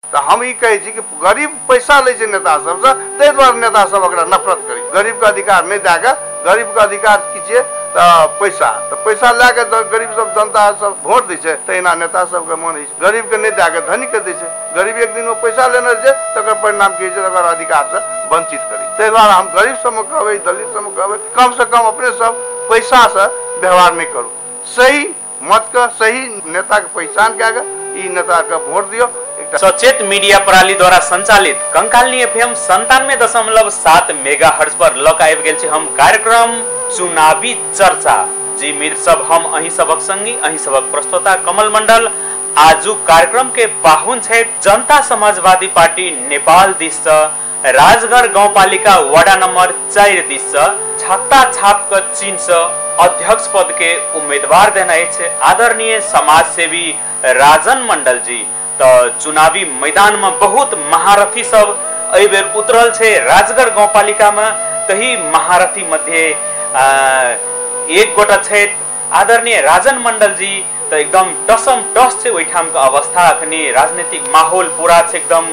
तऽ हम ई कहै छी कि गरीब पैसा लै छै नेता सबसँ, ताहि दुआरे नेता सब ओकरा नफरत करै छै। गरीबके अधिकार नहि दए कऽ, गरीबके अधिकार की छियै तऽ पैसा, तऽ पैसा लए कऽ गरीब सब जनता सब वोट दै छै। तहिना नेता सबके मन होइ छै गरीबके नहि दए कऽ धनीके दै छै। गरीब एक दिन ओ पैसा लेने छै तकर परिणाम की होइ छै, तकर अधिकारसँ वंचित करै छै। ताहि दुआरे हम गरीब सबमे कहबै, दलित सबमे कहबै, कमसँ कम अपने सब पैसासँ व्यवहार नहि करू, सही मतके सही नेताके पहचान कए कऽ ई नेताके वोट दियौ। सचेत मीडिया प्रणाली द्वारा संचालित कंकालनी एफएम 97.7 मेगा हर्ट्ज पर लऽ आबि गेल छी हम कार्यक्रम चुनावी चर्चा। जी मित्र सब, हम अहीं सबक संगी अहीं सबक प्रस्तोता कमल मंडल। आजू कार्यक्रम के पाहुन छथि जनता समाजवादी पार्टी नेपाल दिस से राजगढ़ गाउँपालिका वडा नंबर 4 दिस से छत्ता छाप के चिन्ह से अध्यक्ष पद के उम्मीदवार देने अछि आदरणीय समाजसेवी राजन मंडल जी। तो चुनावी मैदान में बहुत महारथी सब एहि बेर उतरल छै राजगढ़ गाउँपालिका में। तही महारथी मध्य एक गोटा छथि आदरणीय राजन मंडल जी। तो एकदम टसम टस छै ओहिठाम के अवस्था, अखनी राजनीतिक माहौल पूरा छै एकदम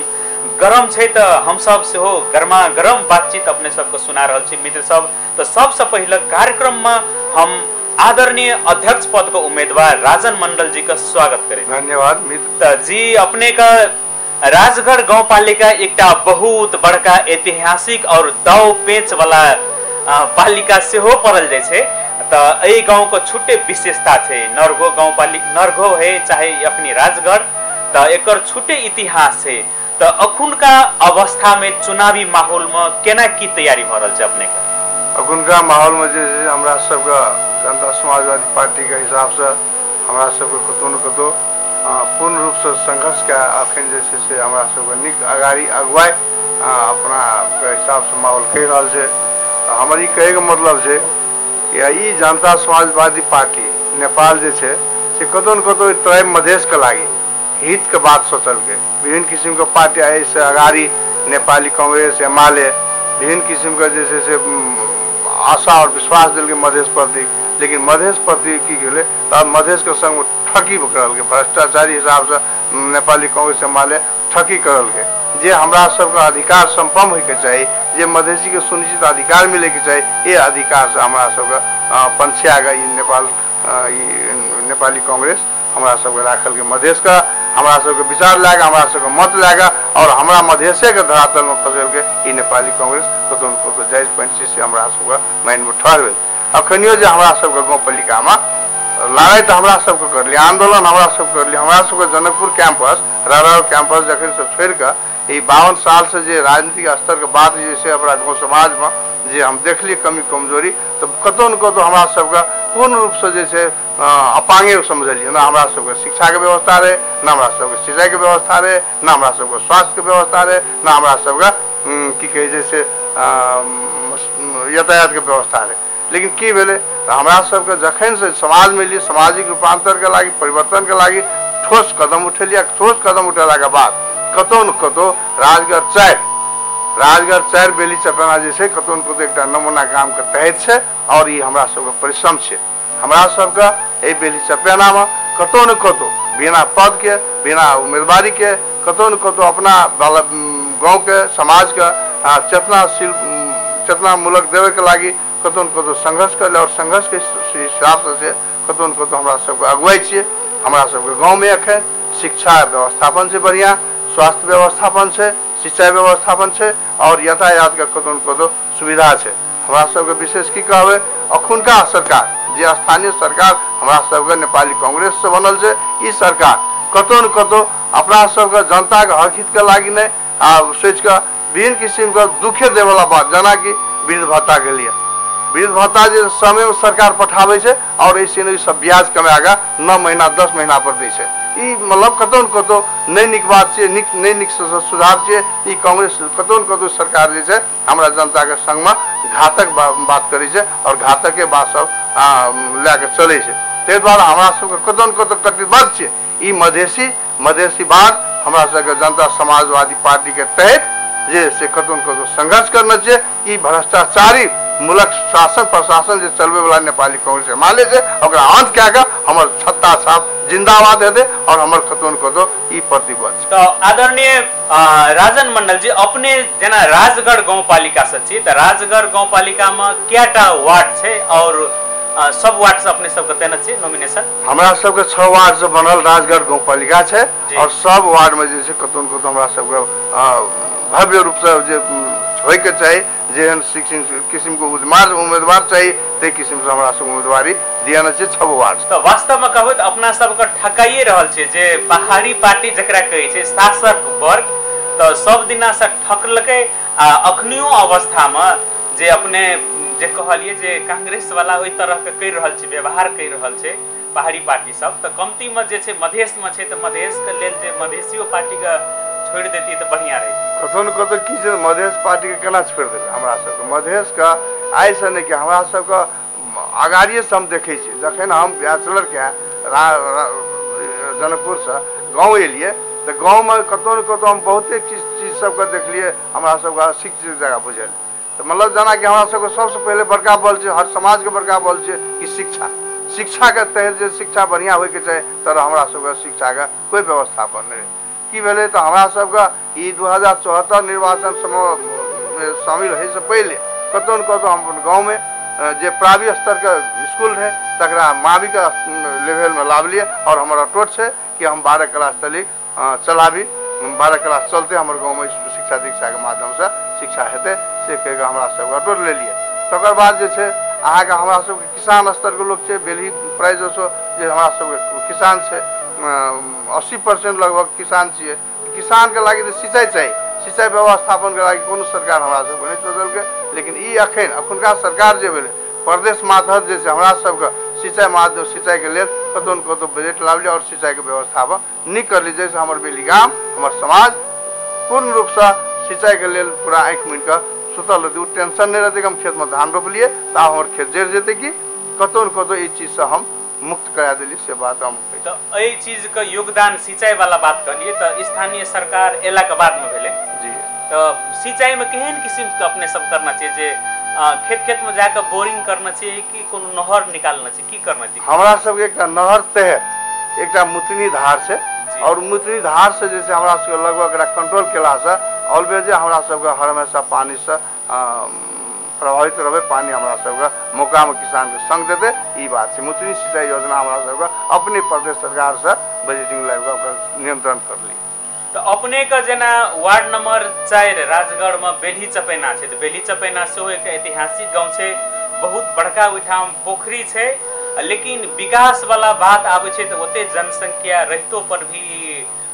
गरम छै। तो हम सब सेहो गरमा गरम बातचीत अपने सबके सुना रहल छी मित्र सब। तो सबसे पहले कार्यक्रम में हम आदरणीय अध्यक्ष पद के उम्मीदवार राजन मंडल जी का स्वागत करें। धन्यवाद मित्र जी। अपने का राजगढ़ गाउँपालिका एकटा बहुत बड़का ऐतिहासिक और दाव पेच वाला पालिका सेहो पड़ल जाइ छै। तो एहि गाँव के छुट्टे विशेषता छै, नरघो गाउँपालिका नरघो है चाहे अखनी राजगढ़, तो एकर छुट्टे इतिहास छै। तो अखुनका अवस्था में चुनावी माहौल में केना की तैयारी भऽ रहल छै अपने के? अखुनका माहौल में जे हमरा सबके जनता समाजवादी पार्टी के हिसाब से हमरा सबके कतौ न कतौ पूर्ण रूप से संघर्ष के अखन जे छै से हमरा सबके नीक अगाड़ी अगुवाई अपना के हिसाब से माहौल कहि रहल छै। हमर ई कहैके मतलब छै कि ई जनता समाजवादी पार्टी नेपाल जे छै से कतौ न कतौ तराई मधेश के लागि हित के बात सोचलकै। विभिन्न किसिमके पार्टी एहिसँ अगाड़ी नेपाली कांग्रेस एमाले विभिन्न किसिमके जे छै से आशा और विश्वास देलकै मधेश प्रति, लेकिन मधेश प्रति की गेलै तऽ मधेशके संग ठकी करलकै। भ्रष्टाचारी हिसाबसँ नेपाली कांग्रेस एमाले ठकी करलकै। जे हमरा सबके अधिकार सम्पन्न होइके चाही, जे मधेसीके सुनिश्चित अधिकार मिलैके चाही, ये अधिकारसँ हमरा सबके पंछिया के ई नेपाल ई नेपाली कांग्रेस हमरा सबके राखलकै। मधेशके हमरा सबके विचार लए कऽ, हमरा सबके मत लए कऽ और हमरा मधेशेके धरातलमे फँसेलकै ई नेपाली कांग्रेस। कतौ न कतौ जायज पंछी से हमरा सबके माइंडमे ठहर भेल। अखनियो जे हमरा सबके गाउँपालिकामे लड़ाइ तऽ हमरा सबके करलियै, आन्दोलन हमरा सबके करलियै। हमरा सबके जनकपुर कैंपस राराव कैंपस जखन से छोड़ि कऽ ई 52 साल से जे राजनीतिक स्तरके बात जे छै अपना गाँव समाजमे जे हम देखलियै कमी कमजोरी, तऽ कतौ न कतौ हमरा सबके पूर्ण रूपसँ जे छै अपांगे समझलियै। न हमरा सबके शिक्षाके व्यवस्था रहै, न हमरा सबके सिंचाइके व्यवस्था रहै, न हमरा सबके स्वास्थ्यके व्यवस्था रहै, न हमरा सबके की कहै छै से यातायातके व्यवस्था रहै। लेकिन की भेलै तऽ हमरा सबके जखन से समाजमे एलियै, सामाजिक रूपान्तरके लागि परिवर्तनके लागि ठोस कदम उठेलियै। ठोस कदम उठेलाके बाद कतौ न कतौ राजगढ़ 4 बेली चपेना जे छै कतौ न कतौ एकटा नमूना गामके तहत छै और ई हमरा सबके परिश्रम छै। हमरा सबके एहि बेली चपेनामे कतौ न कतौ बिना पदके बिना उम्मीदवारीके कतौ न कतौ अपना गाँवके समाजके चेतनाशील चेतनामूलक देबैके लागि कतौ न कतौ संघर्ष करले और संघर्षके हिसाबसँ से कतौ न कतौ हमरा सबके अगुवाई छियै। हमरा सबके गाँवमे एखन शिक्षा व्यवस्थापन छै बढ़िआँ, स्वास्थ्य व्यवस्थापन छै, सिंचाई व्यवस्थापन छै और यातायातके कतौ न कतौ सुविधा छै। हमरा सबके विशेष की कहबै, अखुनका सरकार जे स्थानीय सरकार हमरा सबके नेपाली कांग्रेस से बनल छै, ई सरकार कतौ न कतौ अपना सबके जनताके हक हितके लागि नहि आ सोचि कऽ विभिन्न किसिमके दुखे देवला बात, जेनाकि वृद्ध भत्ताके लिए वृद्ध भत्ता जे समयमे सरकार पठाबै छै और एहिसँ सब ब्याज कमा कऽ 9 महीना 10 महीना पर दै छै। ई मतलब कतौ न कतौ नहि नीक बात छै, नीक नहि नीक सुधार छै। ई कांग्रेस कतौ न कतौ सरकार जे छै हमरा जनताके संगमे घातक बात करै छै और घातके बात सब लए कऽ चलै छै। ताहि दुआरे हमरा सबके कतौ न कतौ कटिबद्ध छै। ई मधेसीवाद हमरा सबके जनता समाजवादी पार्टीके तहत जे से कतौ न कतौ संघर्ष करना छै। ई भ्रष्टाचारी मूलक शासन प्रशासन जे चलबै वाला नेपाली कांग्रेस एमाले छै ओकरा अंत कए कऽ हमर छत्ता छाप जिंदाबाद हेतै और हमर कतौ न कतौ ई प्रतिबद्ध। तऽ आदरणीय राजन मंडल जी, अपने जेना राजगढ़ गाउँपालिका से छी तऽ राजगढ़ गाउँपालिका में कएटा वार्ड छै और सब वार्ड से अपने सबके देने छी नॉमिनेशन? हमरा सबके 6 वार्ड से बनल राजगढ़ गाउँपालिका छै और सब वार्ड में जे छै कतौ न कतौ हमरा सबके भव्य रूप से जे होय के चाही, जेहन किसिम के उम्मीदवार चाही ताहि किसिम से हमरा सब उम्मीदवारी दियाने छै 6 वार्ड। तऽ वास्तव में कहबै तऽ अपना सबके ठकाइए रहल छै जे पहाड़ी पार्टी जकरा कहै छै शासक वर्ग तऽ सब दिना से ठकलकै आ अखनियो अवस्था में जे अपने जे कहलिए जे कांग्रेस वाला ओहि तरह के करि रहल छै व्यवहार करि रहल छै पहाड़ी पार्टी सब, तऽ कमती में जे छै मधेश में छै तऽ मधेश के लेल जे मधेशियो पार्टी के छोड़ि देती तऽ बढ़िया रही। कतौ न कतौ की छै मधेश पार्टी के केना छोड़ि देबै? हमरा सबके मधेश के आइसँ नहि कि हमरा सबके अगाड़िएसँ हम देखै छियै। जखन हम बैचलर के जनकपुरसँ गाँव एलियै तऽ गाँवमे कतौ न कतौ हम बहुते चीज सबके देखलियै, हमरा सबके शिक्षित जगह बुझल। तऽ मतलब जेनाकि हमरा सबके सबसँ पहिले बड़का बल छै, हर समाजके बड़का बल छै कि शिक्षा। शिक्षाके तहत जे शिक्षा बढ़िआँ होइके चाही तर हमरा सबके शिक्षाके कोइ व्यवस्थापन नहि रहै। की भेलै तऽ हमरा सबके ई 2074 निर्वाचन समय शामिल होइसँ पहिले कतौ न कतौ हम अपन गाँवमे जे प्राइवेट स्तरके स्कूल रहै तकरा माविक लेवलमे लाबलियै और हमर अटोट छै कि हम 12 क्लास तक चलाबी, 12 क्लास चलते हमर गाँवमे शिक्षा दीक्षाके माध्यमसँ शिक्षा हेतै से कहि कऽ हमरा सबके अटोट लेलियै। तकर बाद जे छै अहाँके हमरा सबके किसान स्तरके लोक छै, बेली प्राइज जे हमरा सबके किसान छै 80% लगभग किसान छियै। किसानके लागि तऽ सिंचाइ चाही, सिंचाइ व्यवस्थापनके लागि कोनो सरकार हमरा सबके नहि सोचलकै। लेकिन ई अखुनका सरकार जे भेलै प्रदेश मातहत जे छै हमरा सबके सिंचाइ माध्यम सिंचाइके लेल कतौ न कतौ बजट लाबलियै और सिंचाइके व्यवस्थापन नीक करलियै, जाहिसँ हमर बेली गाम हमर समाज पूर्ण रूपसँ सिंचाइके लेल पूरा आँखि मुनि कऽ सुतल रहतै। ओ टेंशन नहि रहतै कि हम खेतमे धान रोपलियै तऽ आब हमर खेत जरि जेतै कि कतौ न कतौ ई चीजसँ हम मुक्त करा देलियै, से बात हम। तऽ एहि चीजके योगदान सिंचाई वाला बात कहलियै तऽ स्थानीय सरकार एलाके बादमे भेलै जी। तऽ सिंचाईमे केहन किसिमके अपने सब करना चाहिए जे खेत खेतमे जाकऽ बोरिंग करना चाहिए कि कोनो नहर निकालना चाहिए, की करना चाहिए? हमरा सबके एकटा नहर तहत एकटा मुतनी धार छै और मुतनी धार से जे छै हमरा सबके लगभग एकरा कंट्रोल केलासँ ऑलवेज हमरा सबके हर हमेशा पानीसँ प्रभावित रहबै, पानी हमरा सबके मौकामे किसानके संग देतै, ई बात छै। मुतनी सिंचाई योजना हमरा सबके अपने प्रदेश सरकारसँ बजटिंग लाबि कऽ ओकर नियंत्रण करली। तऽ अपनेके जेना वार्ड नंबर 4 राजगढ़मे बेली चपैना छै तऽ बेली चपैना सेहो एक ऐतिहासिक गाँव छै, बहुत बड़का ओहिठाम पोखरी छै, लेकिन विकास वाला बात आबै छै तऽ ओते जनसंख्या रहितो पर भी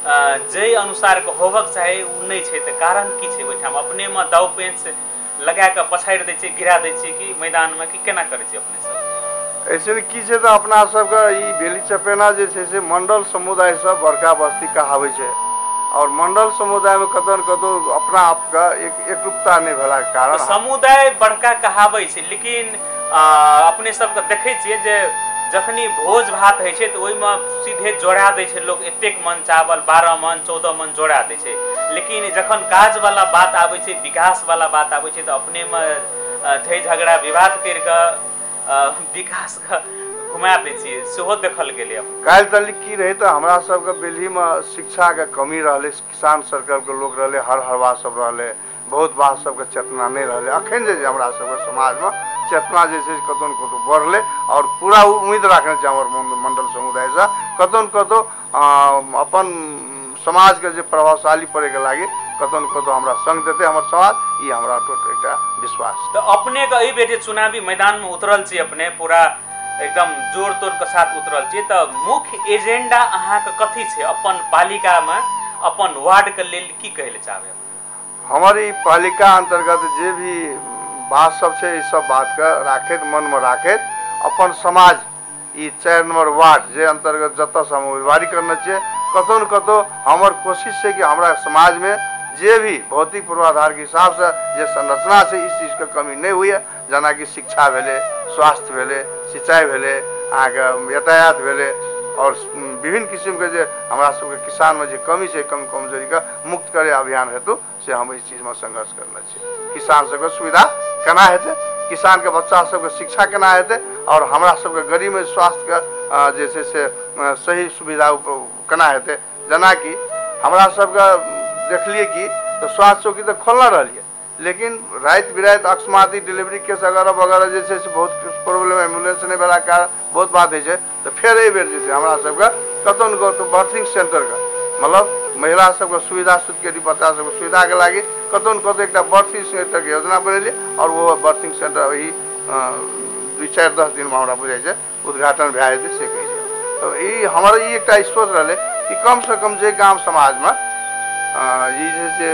जाहि अनुसारके होबक चाही ओ नहि छै। तऽ कारण की छै ओहिठाम? अपनेमे दाव पेंच लगा कऽ पछाड़ि दै छै, गिरा दै छै कि मैदानमे, कि केना करै छै अपने सब? ऐसे की छै तऽ अपना सबके ई बेली चपेना जे छै से मंडल समुदायसँ बड़का बस्ती कहाबै छै और मंडल समुदायमे कतौ न कतौ अपना आपके एकरूपता नहि भेलाके कारण समुदाय बड़का कहाबै छै। लेकिन अपने सबके देखै छियै जे जखनी भोज भात होइ छै तऽ ओहिमे सीधे जोड़ा दै छै लोक, एतेक मन चावल 12 मन 14 मन जोड़ा दै छै। लेकिन जखन काज वाला बात आबै छै, विकास वाला बात आबै छै तऽ अपनेमे झै झगड़ा विवाद करि कऽ विकासके घुमा दै छियै, सेहो देखल गेलै। काल्हि तलिक की रहै तऽ हमरा सबके बेलीमे शिक्षाके कमी रहलै, किसान सर्कलके लोक रहलै, हर हरवा सब रहलै, बहुत बात सबके चेतना नहि रहलै। अखन जे हमरा सबके समाजमे चेतना जे छै कतौ न कतौ बढ़लै और पूरा उम्मीद राखने छै हमर मंडल समुदायसँ कतौ न कतौ अपन समाजके जे प्रभावशाली पड़ैके लागि कतौ न कतौ हमरा संग देतै हमर समाज, ई हमरा एकटा विश्वास। तऽ अपनेके एहि बेर जे चुनावी मैदानमे उतरल छी, अपने पूरा एकदम जोर तोड़ के साथ उतरल छी, तऽ मुख्य एजेंडा अहाँके कथी छै अपन पालिकामे, अपन वार्डके लेल की कहै लए चाहबै? हमर ई पालिका अन्तर्गत जे भी बात सब छै ई सब बातके राखैत मनमे राखैत अपन समाज ई 4 नंबर वार्ड जे अन्तर्गत जतऽसँ हम उम्मीदवारी करने छियै कतौ न कतौ हमर कोशिश छै कि हमरा समाजमे जे भी भौतिक पूर्वाधारके हिसाबसँ जे संरचना छै इस चीजके कमी नहि हुए, जेनाकि शिक्षा भेलै, स्वास्थ्य भेलै, सिंचाइ भेलै, अहाँके यातायात भेलै और विभिन्न किसिमके जे हमरा सबके किसानमे जे कमी छै, कमी कमजोरीके मुक्त करे अभियान हेतु से हम इस चीजमे संघर्ष करने छी। किसान सबके सुविधा केना हेतै, किसानके बच्चा सबके शिक्षा केना हेतै आओर हमरा सबके गरीबमे स्वास्थ्यके जे छै से सही सुविधा केना हेतै। जेनाकि हमरा सबके देखलियै कि तऽ स्वास्थ्य चौकी तऽ खोलने रहलियै, लेकिन राति बिराति अकस्माती डिलीवरी केस अगैरह वगैरह जे छै से बहुत प्रॉब्लम, एम्बुलेंस नहि भेलाके कारण बहुत बात होइ छै। तऽ फेर एहिबेर जे छै हमरा सबके कतहु ने कतहु बर्थिंग सेंटरके मतलब महिला सबके सुविधा, सुतिके बच्चा सबके सुविधाके लागि कतहु ने कतहु एकटा बर्थिंग सेंटरके योजना बनेलियै आओर ओ बर्थिंग सेंटर एहि 2-4-10 दिनमे हमरा बुझाइ छै उद्घाटन भए जेतै से कहै छै। तऽ ई हमर ई एकटा सोच रहलै कि कमसँ कम जे गाम समाजमे ई जे छै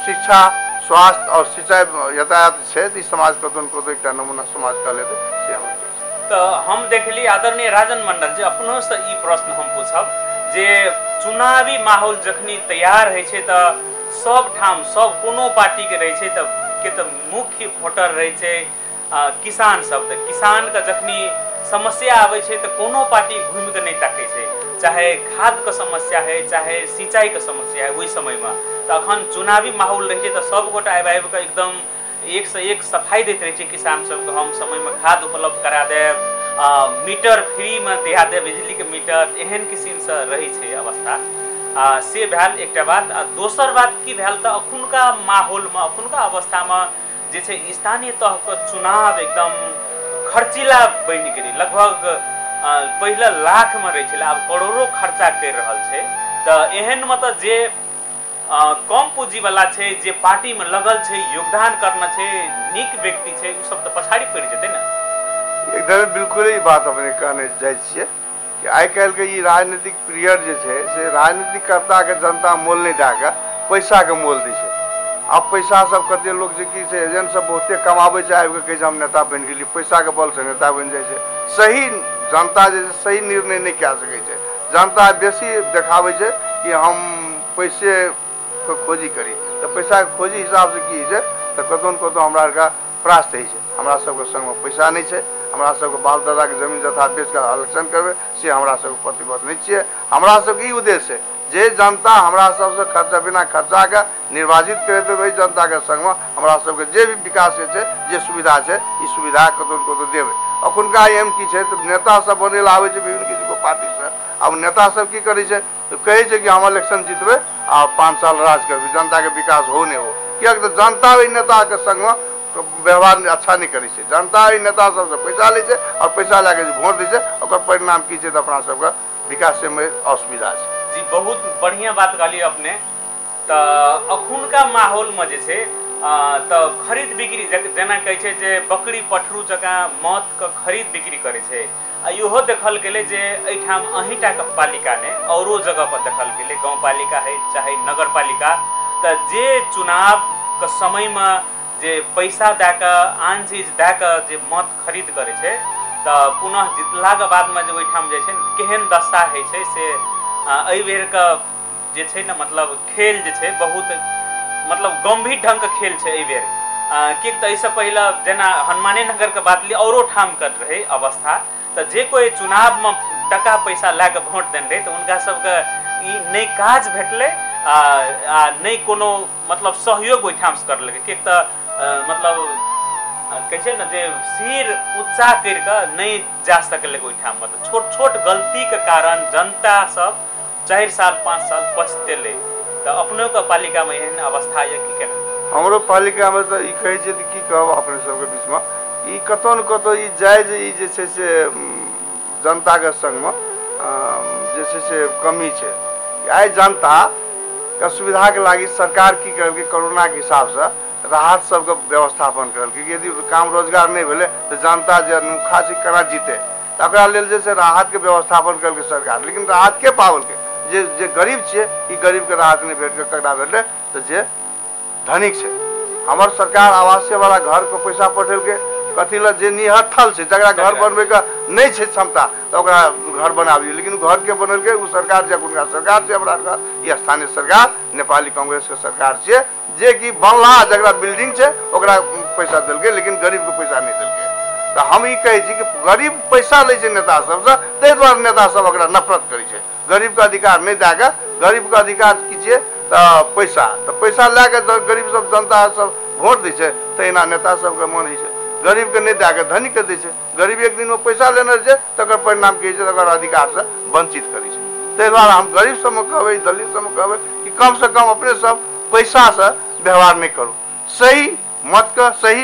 शिक्षा, स्वास्थ्य और सिंचाई यातायात छै, ई समाज कतहु ने कतहु एकटा नमूना समाज कहलेतै से हम। तऽ हम देखली आदरणीय राजन मंडल जी, अपनोसँ ई प्रश्न हम पूछब जे चुनावी माहौल जखनी तैयार होइ छै तऽ सब ठाम सब कोनो पार्टीके रहै छै तऽ के तऽ मुख्य वोटर रहै छै किसान सब। तऽ किसानके जखनी समस्या आबै छै तऽ कोनो पार्टी घुमिके नहि ताकै छै, चाहे खादके समस्या है चाहे सिंचाईके समस्या है ओहि समयमे। तऽ अखन चुनावी माहौल रहै छै तऽ सबगोटा आबि आबि कऽ एकदम एक से एक सफाई दैत रहै छै किसान सबके, हम समयमे खाद उपलब्ध करा देब, मीटर फ्रीमे दिया देब बिजलीके मीटर, एहन किसिमसँ रहै छै अवस्था। से भेल एकटा बात। आ दोसर बात की भेल तऽ अखुनका माहौलमे अखुनका अवस्थामे जे छै स्थानीय तहके चुनाव एकदम खर्चीला बनि गेलै। लगभग पहिले लाखमे रहै छलै, आब करोड़ो खर्चा करि रहल छै। तऽ एहनमे तऽ जे कम पूँजीवला छै, जे पार्टीमे लगल छै, योगदान करना छै, नीक व्यक्ति छै, ओ सब तऽ पछाड़ी पड़ि जेतै ने। एकदम बिल्कुल ई बात अपने कहने जाइ छियै कि आइ काल्हिके ई राजनीतिक पीरियड जे छै से राजनीतिकर्ताके जनता मोल नहि दए कऽ पैसाके मोल दै छै। आब पैसा सब कते लोक जे की छै एजेंट सब बहुते कमाबै छै, आबि कऽ कहै छै हम नेता बनि गेली, पैसाके बलसँ नेता बनि जाइ छै। सही जनता जे छै सही निर्णय नहि कए सकै छै। जनता बेसी देखाबै छै कि हम पैसेके खोजी करी, तऽ पैसाके खोजी हिसाबसँ की होइ छै तऽ कतहु ने कतहु हमरा आरके परास्त होइ छै। हमरा सबके सङ्गमे पैसा नहि छै, हमरा सबके बाप दादाके जमीन जथा बेच कऽ इलेक्शन करबै से हमरा सबके प्रतिबद्ध नहि छियै। हमरा सबके ई उद्देश्य छै जे जनता हमरा सबसँ खर्चा बिना खर्चाके निर्वाचित करैत ओहि जनताके सङ्गमे हमरा सबके जे भी विकास होइ छै, जे सुविधा छै, ई सुविधा कतहु ने कतहु देबै। अखुनका एम की छै तऽ नेता सब बनै लए आबै छै विभिन्न किसिमके पार्टीसँ। आब नेता सब की करै छै तऽ कहै छै कि हम इलेक्शन जितबै आ 5 साल राज करबै, जनताके विकास हो नहि हो। किएक तऽ जनता ओहि नेताके सङ्गमे व्यवहार अच्छा नहि करै छै। जनता एहि नेता सबसँ पैसा लै छै आओर पैसा लए कऽ जे वोट दै छै ओकर परिणाम की छै तऽ अपना सबके विकासमे असुविधा छै। जी बहुत बढ़िआँ बात कहलियै अपने। तऽ अखुनका माहौलमे जे छै तऽ खरीद बिक्री जेना कहै छै जे बकरी पठरू जकाँ मतके खरीद बिक्री करै छै। आ इहो देखल गेलै जे एहिठाम अहीँटाके पालिका नहि औरो जगह पर देखल गेलै, गाँवपालिका है चाहे नगरपालिका, तऽ जे चुनावके समयमे जे पैसा दए कऽ आन चीज दए कऽ जे मत खरीद करै छै तऽ पुनः जितलाके बादमे जे ओहिठाम जाइ छै ने केहन दशा होइ छै से एहि बेरके जे छै ने मतलब खेल जे छै बहुत मतलब गम्भीर ढङ्गके खेल छै एहि बेर। किएक तऽ एहिसँ पहिले जेना हनुमाने नगरके बात ली औरो ठामके रहै अवस्था, तऽ जे कोइ चुनावमे टका पैसा लए कऽ वोट देने रहै तऽ हुनका सबके ई नहि काज भेटलै आ नहि कोनो मतलब सहयोग ओहिठामसँ करलकै। किएक तऽ मतलब कहै छै ने जे सिर ऊँचा करि कऽ नहि जा सकलै ओहिठाम। मतलब छोट छोट गलतीके कारण जनता सब 4 साल 5 साल पछतेलै। तऽ अपनोके पालिकामे एहन अवस्था यऽ कि केना? हमरो पालिकामे तऽ ई कहै छै तऽ की कहब अपने सबके बीचमे, ई कतहु ने कतहु ई जायज ई जे छै से जनताके सङ्गमे जे छै से कमी छै। आइ जनताके सुविधाके लागि सरकार की करलकै कोरोनाके हिसाबसँ राहत सबके व्यवस्थापन करलकै। यदि काम रोजगार नहि भेलै तऽ जनता जे नुखा छै केना जीतै, तऽ ओकरा लेल जे छै राहतके व्यवस्थापन करलकै सरकार। लेकिन राहत के पावलकै? जे जे गरीब छियै ई गरीबके राहत नहि भेटके ककरा भेटलै तऽ जे धनिक छै। हमर सरकार आवासीयवला घरके पैसा पठेलकै कथी लए? जे निहत्थल छै जकरा घर बनबैके नहि छै क्षमता तऽ ओकरा घर बनाबियौ। लेकिन घरके बनेलकै ओ सरकार जे अखुनका सरकार छै हमरा ई स्थानीय सरकार नेपाली कांग्रेसके सरकार छियै, जे कि बनला जकरा बिल्डिंग छै ओकरा पैसा देलकै लेकिन गरीबके पैसा नहि देलकै। तऽ हम ई कहै छी कि गरीब पैसा लै छै नेता सबसँ, ताहि दुआरे नेता सब ओकरा नफरत करै छै। गरीबके अधिकार नहि दए कऽ, गरीबके अधिकार की छियै तऽ पैसा, तऽ पैसा लए कऽ गरीब सब जनता सब वोट दै छै तहिना नेता सबके मन होइ छै गरीबके नहि दए कऽ धनीके दै छै। गरीब एक दिनमे पैसा लेने छै तकर परिणाम की होइ छै तकर अधिकारसँ वंचित करै छै। ताहि दुआरे हम गरीब सबमे कहबै दलित सबमे कहबै कि कमसँ कम अपने सब पैसासँ व्यवहार नहि करू, सही मतके सही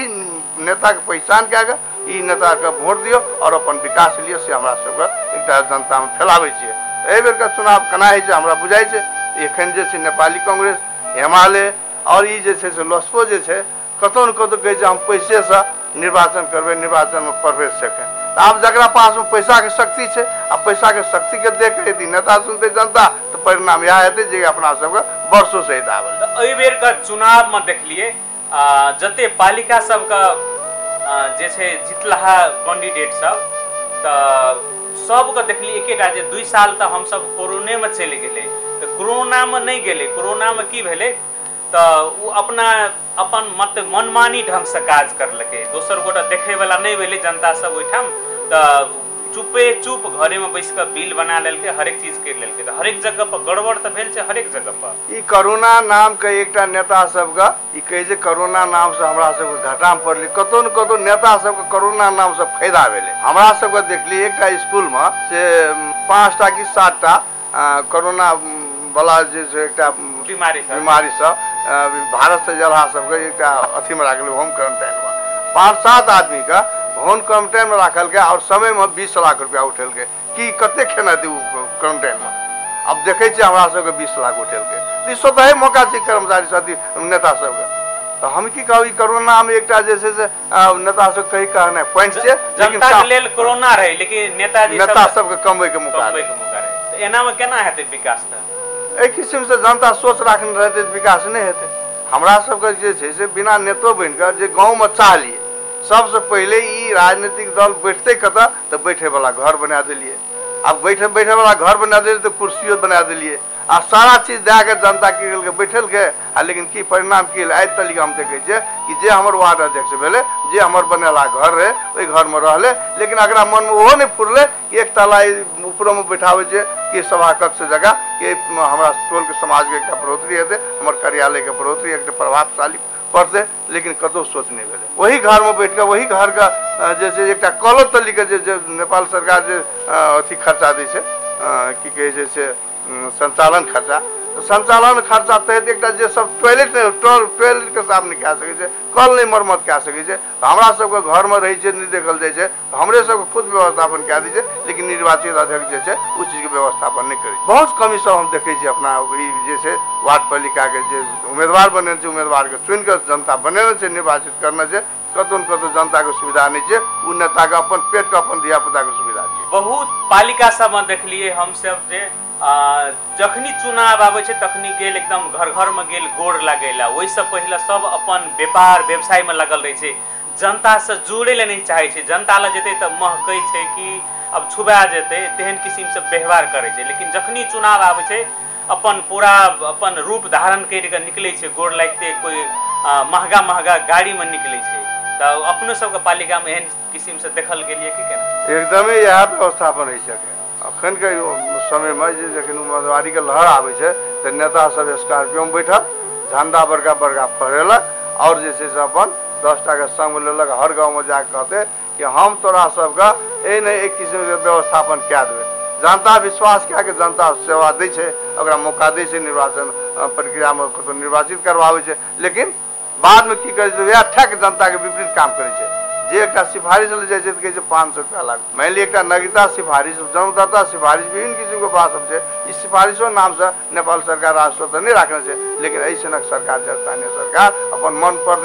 नेताके पहचान कए कऽ ई नेताके वोट दियौ आओर अपन विकास लिअ, से हमरा सबके एकटा जनतामे फैलाबै छियै। एहि बेरके चुनाव केना होइ छै हमरा बुझाइ छै एखन जे छै नेपाली कांग्रेस एमाले आओर ई जे छै से लोसपो जे छै कतहु ने कतहु कहै छै हम पैसेसँ निर्वाचन करबै, निर्वाचनमे प्रवेश छै। तऽ आब जकरा पासमे पैसाके शक्ति छै आ पैसाके शक्तिके देख कऽ यदि नेता सुनतै जनता तऽ परिणाम इएह हेतै जे अपना सबके वर्षो सहित आबल। एहि बेरके चुनावमे देखलियै जते पालिका सबके जे छै जितलाहा कैंडिडेट सब तऽ सबके देखलियै एकेटा जे 2 साल तऽ हमसब कोरोनेमे चलि गेलै, तऽ कोरोनामे नहि गेलै। कोरोनामे की भेलै तऽ ओ अपना अपन मत मनमानी ढङ्गसँ काज करलकै, दोसर गोटा देखैवला नहि भेलै जनता सब ओहिठाम, तऽ चुपे चुप घरेमे बैस कऽ बिल बना लेलकै, हरेक चीज करि लेलकै। तऽ हरेक जगह पर गड़बड़ तऽ भेल छै हरेक जगह पर। ई कोरोना नामके एकटा नेता सबके ई कहै छै कोरोना नामसँ हमरा सबके घाटामे पड़लै, कतहु ने कतहु नेता सबके कोरोना नामसँ फायदा भेलै। हमरा सबके देखलियै एकटा स्कूलमे से 5टा कि 7टा कोरोना वाला जे छै एकटा बीमारी सब भारतसँ जलहा सबके एकटा अथीमे राखल होम क्वारंटाइनमे 5-7 आदमीके होम क्वारंटाइनमे राखलकै आओर समयमे 20 लाख रुपया उठेलकै। कि कतेक खेनाइ दी क्वारंटाइनमे? आब देखै छियै हमरा सबके 20 लाख उठेलकै। ई स्वतः मौका छै कर्मचारी साथी नेता सबके। तऽ हम की कहब, ई कोरोनामे एकटा जे छै से नेता सब कही कहनाइ पॉइंट छै, जनताके लेल कोरोना रहै लेकिन नेताजी नेता सबके कमबैके मौका रहै। एनामे केना हेतै विकास? तऽ एहि किसिमसँ जनता सोच राखने रहतै तऽ विकास नहि हेतै। हमरा सबके जे छै से बिना नेतो बनि कऽ जे गाँवमे चाहलियै सबसँ पहिले ई राजनीतिक दल बैठतै कतऽ तऽ बैठेवला घर बना देलियै। आब बैठेवला घर बना देलियै तऽ कुर्सियो बना देलियै आ सारा चीज दए कऽ जनता की केलकै बैठेलकै। आ लेकिन की परिणाम की भेलै आइ तलिक हम देखै छियै कि जे हमर वार्ड अध्यक्ष भेलै, जे हमर बनेला घर रहै ओहि घरमे रहलै, लेकिन एकरा मनमे ओहो नहि फुरलै कि एक ताला ऊपरोमे बैठाबै छै कि सभा कक्ष जगह कि हमरा टोलके समाजके एकटा बढ़ोतरी हेतै, हमर कार्यालयके बढ़ोतरी एकटा प्रभावशाली पड़तै, लेकिन कतहु सोच नहि भेलै। वही घरमे बैठ कऽ वही घरके जे छै एकटा कलो तलीके जे नेपाल सरकार जे अथी खर्चा दै छै की कहै छै से संचालन खर्चा, संचालन खर्चा तहत एकटा जे सब टॉयलेट नहि टॉयलेटके साफ नहि कए सकै छै, कल नहि मरम्मत कए सकै छै, हमरा सबके घरमे रहै छै नहि देखल जाइ छै, हमरे सबके खुद व्यवस्थापन कए दै छै, लेकिन निर्वाचित अध्यक्ष जे छै ओ चीजके व्यवस्थापन नहि करै छै। बहुत कमी सब हम देखै छियै अपना ई जे छै वार्ड पालिकाके जे उम्मीदवार बनेने छै उम्मीदवारके चुनि कऽ जनता बनेने छै निर्वाचित करने छै, कतहु ने कतहु जनताके सुविधा नहि छै, ओ नेताके अपन पेटके अपन धियापुताके सुविधा छै। बहुत पालिका सबमे देखलियै हमसब जे जखनी चुनाव आबै छै तखनी गेल एकदम घर घरमे गेल गोड़ लगैला, ओहिसँ पहिले सब अपन व्यापार व्यवसायमे लगल रहै छै, जनतासँ जुड़ै लए नहि चाहै छै। जनता लग जेतै तऽ महकै छै कि अब छुबा जेतै, तेहन किसिमसँ व्यवहार करै छै। लेकिन जखनी चुनाव आबै छै अपन पूरा अपन रूप धारण करि कऽ निकलै छै, गोड़ लागिते कोइ महगा महगा गाड़ीमे निकलै छै। तऽ अपनो सबके पालिकामे एहन किसिमसँ देखल गेलियै कि केना? एकदमे इएह व्यवस्थापन होइ छै। अखनके समयमे जे जखन उम्मीदवारीके लहर आबै छै तऽ नेता सब स्कॉर्पियोमे बैठल झंडा बड़का बड़का फहरेलक आओर जे छै से अपन 10 टाके संग लेलक, हर गाँवमे जाके कहतै कि हम तोरा सबके एहि ने एक किसिमके व्यवस्थापन कए देबै। जनता विश्वास कए कऽ जनता सेवा दै छै, ओकरा मौका दै छै, निर्वाचन प्रक्रियामे कतहु निर्वाचित करवाबै छै, लेकिन बादमे की करै छै वएह ठक जनताके विपरीत काम करै छै। जे एकटा सिफारिश लए जाइ छै तऽ कहै छै 500 रुपया लागत। मानि लिअ एकटा नागरिकता सिफारिश, जन्मदाता सिफारिश, विभिन्न किसिमके बात सब छै, ई सिफारिशो नामसँ नेपाल सरकार राजस्व तऽ नहि राखने छै, लेकिन एहि सरकार स्थानीय सरकार अपन मन पर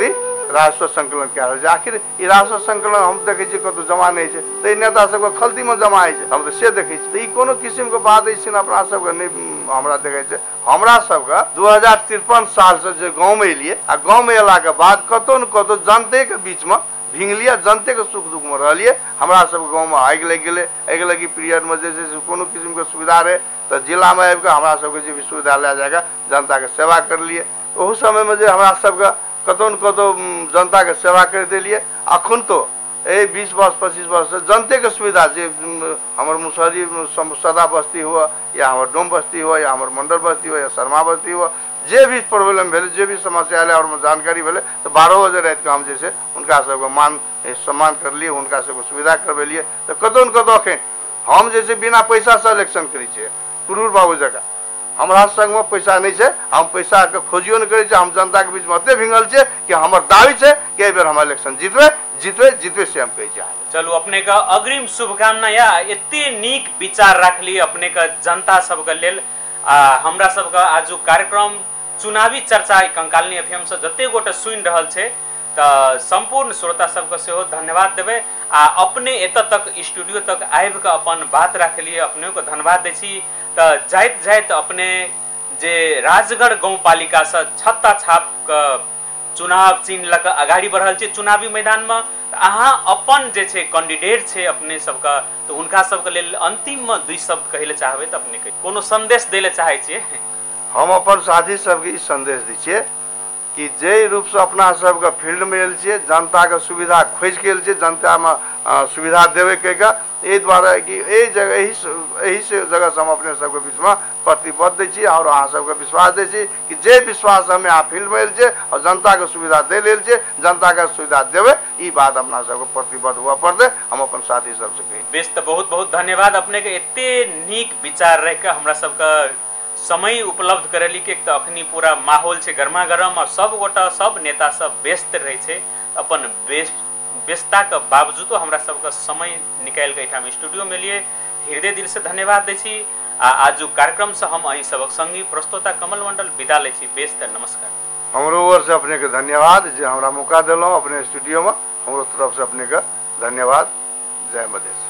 राजस्व संकलन कए रहल छै। आखिर ई राजस्व संकलन हम देखै छियै कतहु जमा नहि होइ छै, तऽ ई नेता सबके खलतीमे जमा होइ छै, हम तऽ से देखै छी। तऽ ई कोनो किसिमके बात अछि अपना सबके नहि हमरा देखै छै। हमरा सबके 2053 सालसँ जे गाँवमे एलियै आ गाँवमे एलाके बाद कतहु ने कतहु जनतेके बीचमे भिंगलियै, जनतेके सुख दुखमे रहलियै। हमरा सबके गाँवमे आगि लागि गेलै, आगि लागि पीरियडमे जे छै से कोनो किसिमके सुविधा रहै तऽ जिलामे आबिकऽ हमरा सबके जे भी सुविधा लए जाकऽ जनताके सेवा करलियै। ओहू समयमे जे हमरा सबके कतहु ने कतहु जनताके सेवा करि देलियै। अखन तो एहि 20 वर्ष 25 वर्षसँ जनतेके सुविधा जे हमर मुसहरी सदा बस्ती हुए या हमर डोम बस्ती हुए या हमर मंडल बस्ती हुए या शर्मा बस्ती हुए, जे भी प्रॉब्लम भेलै, जे भी समस्या एलै और जानकारी भेलै तऽ 12 बजे रातिके हम जे छै हुनका सबके मान सम्मान करलियै, हुनका सबके सुविधा करबेलियै। तऽ कतहु ने कतहु एखन हम जे छै बिना पैसासँ इलेक्शन करै छियै, क्रूर बाबू जकाँ हमरा संगमे पैसा नहि छै, हम पैसाके खोजियो नहि करै छियै, हम जनताके बीचमे एते भिंगल छियै कि हमर दावी छै कि एहि बेर हम इलेक्शन जीतबै जीतबै जीतबै, से हम कहै छियै। चलू अपने के अग्रिम शुभकामना या एते नीक विचार राखली अपने के जनता सबके लेल। आ हमरा सबके आजू कार्यक्रम चुनावी चर्चा कंकालनी एफएम से जते गोटे सुनि रहल छै तऽ सम्पूर्ण श्रोता सबके सेहो धन्यवाद देबै। आ अपने एतऽ तक स्टूडियो तक आबि कऽ अपन बात राखलियै, अपने के धन्यवाद दै छी। तऽ जाइत जाइत अपने जे राजगढ़ गाउँपालिकासँ छत्ता छाप के चुनाव चिन्ह लऽ कऽ अगाडि बढ़ल छै चुनावी मैदानमे, तऽ अहाँ अपन जे छै कैंडिडेट छै अपने सबके, तऽ हुनका सबके लेल अंतिममे 2 शब्द कहै लए चाहबै तऽ अपने के कोनो संदेश दै लए चाहै छियै? हम अपन साथी सबके ई संदेश दै छियै कि जे रूपसँ अपना सबके फील्डमे आयल छियै, जनताके सुविधा खोजिके आयल छियै, जनतामे सुविधा देबै कहिके, एहि दुआरे कि एहि जगह एहि जगहसँ हम अपने सबके बीचमे प्रतिबद्ध दै छी और अहाँ सबके विश्वास दै छी कि जे विश्वास हम यहाँ फील्डमे आयल छियै और जनताके सुविधा दै लेल छियै, जनताके सुविधा देबै, ई बात अपना सबके प्रतिबद्ध हुअ पड़तै। हम अपन साथी सबसँ कहै बेस। तऽ बहुत बहुत धन्यवाद अपने के एते नीक विचार रहिके हमरा सबके समय उपलब्ध करेली। कि तऽ अखनी पूरा माहौल छै गर्मा गरम और सब गोटा सब नेता सब व्यस्त रहै छै, अपन व्यस्तताके बावजूदो हमरा सबके समय निकालि कऽ एहिठाम स्टूडियोमे लिए हृदय दिल से धन्यवाद दै छी। आ आजू कार्यक्रमसँ हम अहीं सबक संगी प्रस्तोता कमल मंडल विदा लै छी। बेस तऽ नमस्कार। हमरो ओर से अपनेके धन्यवाद जे हमरा मौका देलहुँ अपने स्टूडियोमे, हमरो तरफसँ अपनेके धन्यवाद। जय मधेश।